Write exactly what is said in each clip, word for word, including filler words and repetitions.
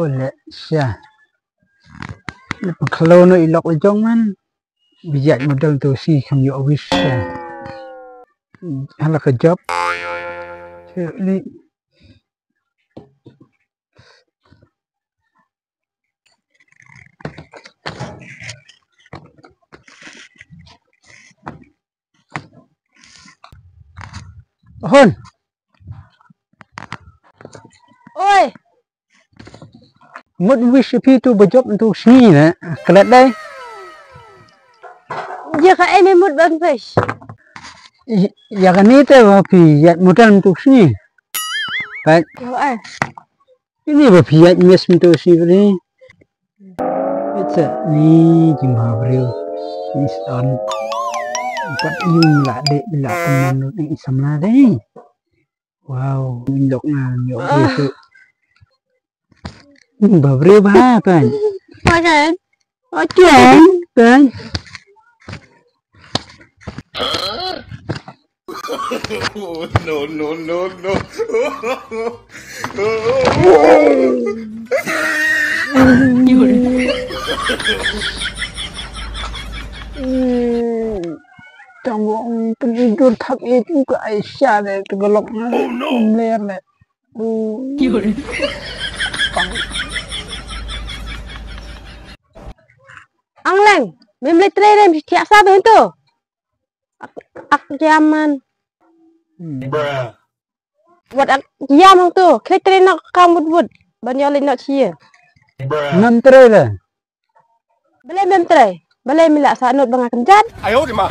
Ole sha. Leh pynkhlo noh i lok la jong man. Biang model tu shi kham ïoh wish sha. Hala ka job. Sha li. Hon. Oi. Mut wish phi tu ba jop tu sngi ne. Klet dei. Ïa ka ene mut ban wish. Ïa kane te ba phi ïa model tu sngi. Pat. Ïa ai. Ini ba phi ïa mes mynta shi bri. Ita ni jingma briew. Ni stan. Pat yu la de la teman ni samla de. Wow, ni lok nga ni ok tu. Ba briew ba tan. Pakai. Pakai tan. No, no, no, no. Tang wong penidur thak itu ke Aisyah deh, tegelok. Oh, no. Ler deh. Angleng, mem le trei rem, siap sa tu. Ak, ak jaman. Wat ak jam tu, kre kre nok kam wut wut. Ban yoli nok cie. Ngam trei le. Bele mem trei. Bele mila sa not banga kenjat. Ayo di ma.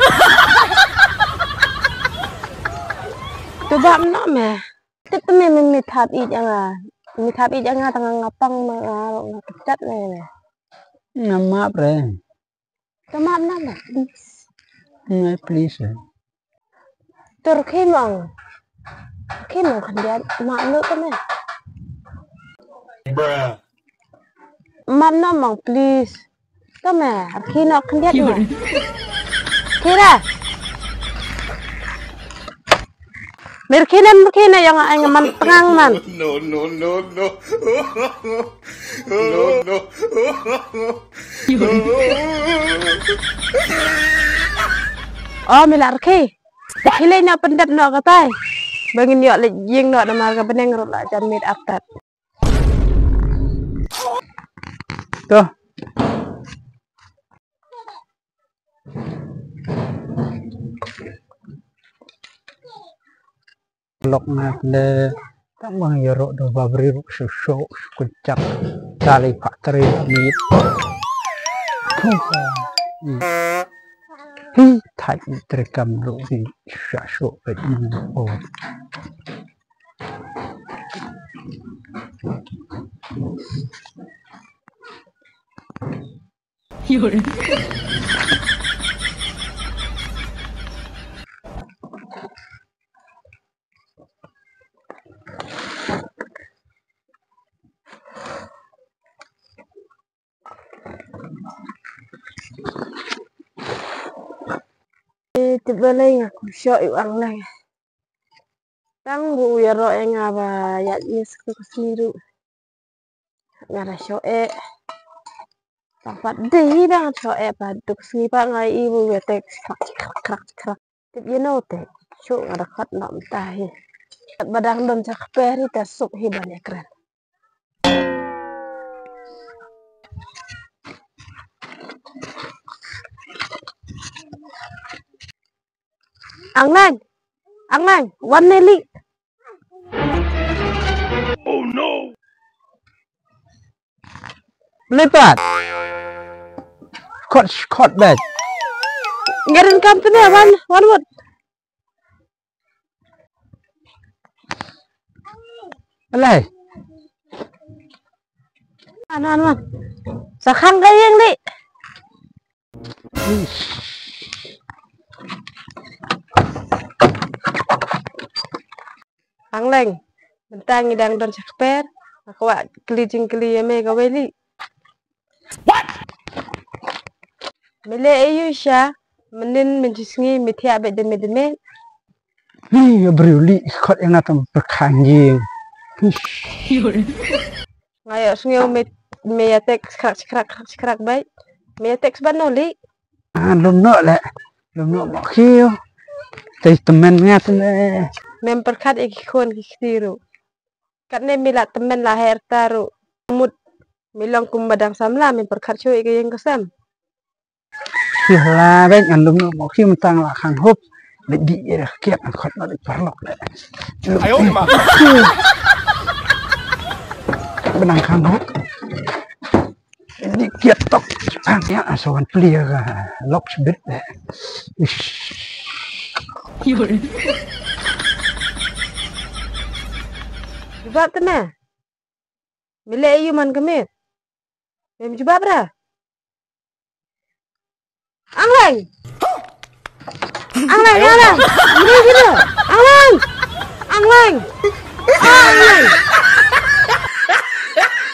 Tu bam nok me. Tit me me me thap i janga. Me thap i janga tanga ngapang manga kenjat me. Ngam map re. Tama na ba, please. Ngai, please, eh. Tur khimong. Khimong khyndiat, map no tama. Map no mong, please. Tama, khino khyndiat no. Kira. Mirkina, mirkina yang ai ngaman tengang man. No, no, no, no. No, no. Oh, mila rki. Kile na pendap no katai. Bangin yok le jing no namar ka beneng rut la jan mit aptat. Tuh. Lok nga le tang bang ïaroh da ba briew ruh shu shu shu kynjat tali factory mit. Hi thai treikam ruh hi sha shu pet. Oh. Eh, te balei nga kum shoh i wang lang. Tang bu u ïaroh ïa nga ba ïaid miss ka sngi ruh. Nga da shoh eh. Tang pat dei da nga shoh eh pat duk sngi pat nga i bu ïa tek krak krak krak krak. Tip ïa no te. Shoh nga da khat na mynta hi. Ba dang don cha kper hi ta suk hi ban ïa kren. Angleng, Angleng, wan ne li. Oh no. Lipat. Kot, kot bet. Ngerin kam tene wan, wan wot. Alai. Anu, anu, anu. Sa khang ka ïing di. Angleng, mynta ngi dang don sha kper, nga kwah kylli jingkylli ïa me kawei li. What? Me leh aïu sha, mynnin mynshisngi me thiah beit de me de me. Hi, briew li, khot ïa nga tam pyrkhang ïing. Hish. Ayo sngew me, me ïa text khrak khrak khrak khrak bai. Me ïa text ban no li. Ah, lum no le. Lum no mo khiu. Te temen ngat le. Mem pyrkhat ïa ki khun ki kti ruh. Katne me la temen la her ta ruh. Mut me long kum ba dang samla, me pyrkhat shuh ïa ka ïing ka sem. Shuh la bek ngan lum no mo khiu, tang la khang hop. Leit dih ïa ka kiat ngan khot no dei paralok le. Ayo ma. Benang khang hop. Dih kiat tok. Tang ïa sa wan plie ka lok sbit le. Ish. Jubab te me. Me leh aïu man ka miet? Mem jubab ra. Angleng! Angleng, Angleng! Meri sini! Angleng! Angleng! Angleng!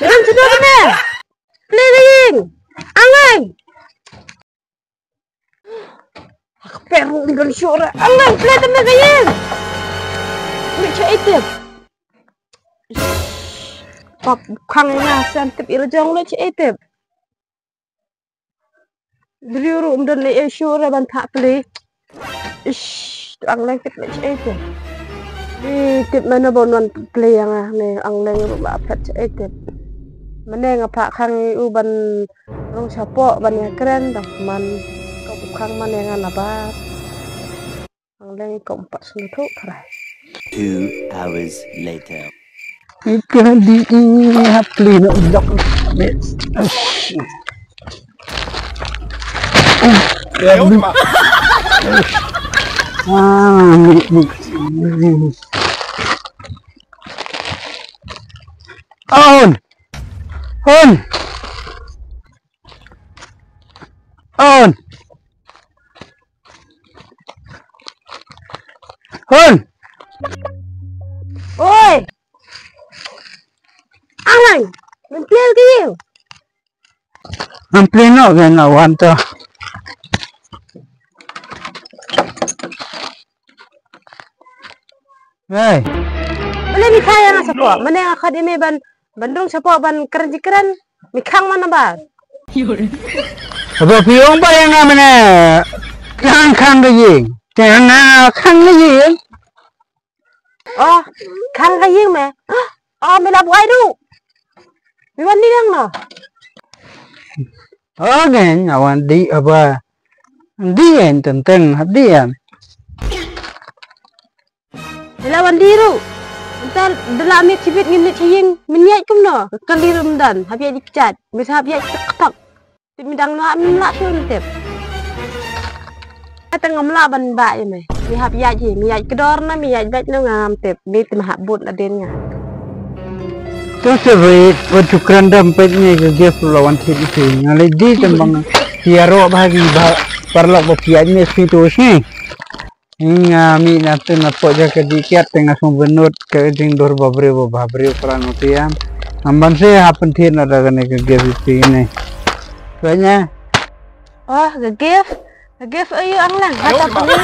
Meri sini, sini! Plie ka ïing! Angleng! Ak peru ni kan syura. Angleng, plie te me ka ïing! Ni cha itip. Pap khang ïa nga, san tip ira jong le cha itip. Briew ruh ym don leh ïa shuh re ban phah plie. Ish, tu Angleng tip leh shaei te. Ni tip mano ba un wan plie ïa nga ne, Angleng ruh ba phet shaei tip. Mane nga phah khang ïa u ban rung shapoh ban ïakren, dang man ka u khang mane nga nabar. Angleng i kom pat sngewthuh tharai. Two hours later. Ka di i hap plie na u lok. On! On! On! Hon! Oi! Angleng! Mempel ke ïing? Mempel no ke na wan to. Hei. Bele mi kaya nga sapo. Mane nga khot ïa me ban Ban rung shapoh ban kren jingkren, mi khang man nabar. Haba phi ong ba ïa nga mane khang khang ka ïing. Te nga khang ka ïing. Oh, khang ka ïing me. Oh, me la buai ruh. Me wan dih dang no. Oh, ngen nga wan dih haba. Dih en teng teng dih en. Ila wan dih ruh. Ntar da la miet shibit ngin leit sha ïing, men ïaid kumno? Ka kali ruh ym don, hap ïaid dih kjat. Me sa hap ïaid ktok ktok. Tip me dang noh, me lah shuh me tip. Te ngam lah ban bah ïa me. Me hap ïaid hi, me ïaid kdor na, me ïaid beit na ngam tip. Me te me hap bud la dien nga. To se wei, wat ju kren dam peit ne ka gift la wan thied ïa phi. Nga leit dih tang ba nga ïaroh bha ki ba paralok ba phi ïaid ne phi to sngi. Nga mih na te na pok ja ka dih kiat te nga sngewbynnud ka jingdur ba briew ba briew pran u tiam. Ngam ban se hap pynthied na da kane ka gift ïa phi ne. Kanya. Oh, ka gift. Ka gift aïu Angleng? Hata puni.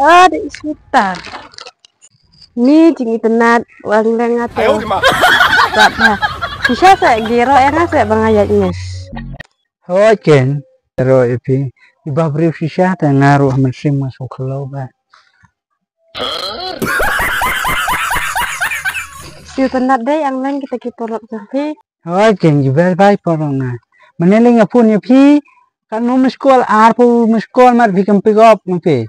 Ah, di sweetheart. Ni jingitynnad u Angleng nga te. Ayo, di ma. Shisha sa giro ïa nga sa ba nga ïaid nges. Hooid ken, ro ïa phi. I ba briew shisha te nga ruh ha mynsiem nga sngewkhlo ba. Shu tynnad dei Angleng kita ki paralok jong phi. Hooid ken, i ba bai paralok na. Mane lei nga phone ïa phi. Katno miss call, arphew miss call mat phi kam pick up ma phi.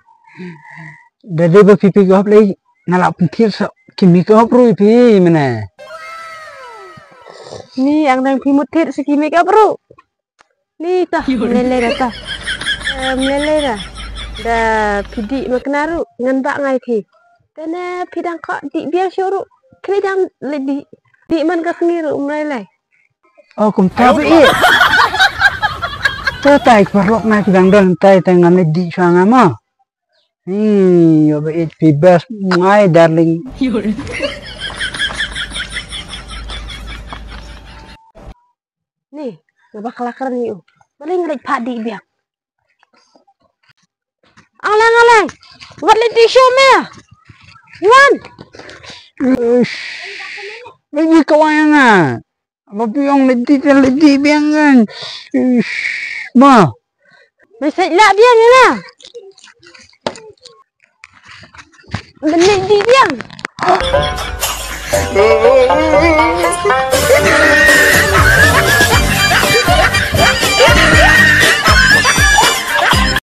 Da dei ba phi pick up lei nga la pynthied sa ki make up ruh ïa phi mane. Ni Angleng phi mut thied sa ki make up ruh. Ni ta, mlelei da ta. Eh, mlelei da. Da phi dih ma kane ruh, ngan bah ngai phi. Te ne phi dang khot dih biang shuh ruh. Kane dang leit dih. Dih man ka sngi ruh mlelei. Oh, kumta ba ïeit. Te tai paralok na ki dang don tai te ngan leit dih shuwa nga ma. Hi, yo ba ïeit phi best, my darling. Ni, nga ba khlak kren ïa u. Mane nga leit phah dih biang. Angleng, Angleng. Wat leit dih shuh me. Wan. Ish. Baby, kawai nga. Ba biang lady, lady biang kan. Ish. Ma. Message lah biang ya na. Lady biang.